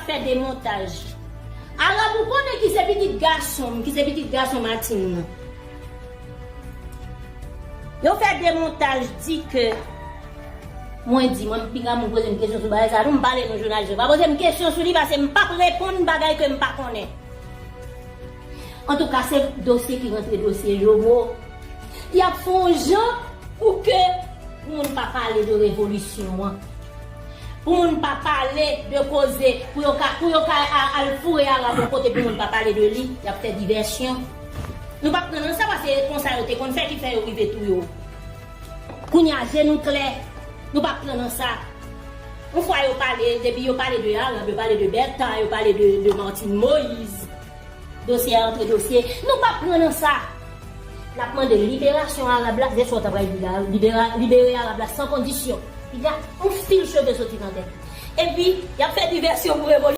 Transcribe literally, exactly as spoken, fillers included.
Fè demontaj. Arab, ou konnen ki se pitit gason m, ki se pitit gason Martine nan. Yo fè demontaj, di ke mwen di, mwen, piga moun poze m kesyon sou bagay sa, nou, m pale nou jounalis yo pa poze m kesyon sou li, paske m p ap reponn bagay ke m pa konnen. Antouka, se dosye ki rantre dosye Jomo. Y ap fè yon jan pou ke pou moun pa pale de revolisyon an. Pou moun pa pale de koze, pou yo ka, pou yo ka a- al foure Arab yon kote pou moun pa pale de li, y ap fè divèsyon. Nou p ap pran nan sa, paske konsa yo te konn fè ki fè yo rive touye w. Kounye a, je nou klè, nou p ap pran nan sa. Yon fwa yo pale, depi yo pale de Arab, yo pale de Bèta, yo pale de, de Martine Moïse. Dosye a antre dosye. Nou p ap pran nan sa. N ap mande liberasyon Arab la, se sa w ta pral di la, libera- libere Arab la san kondisyon. Piga, yon fil cheve soti nan tèt. Epi, y ap fè divèsyon pou revolisyon.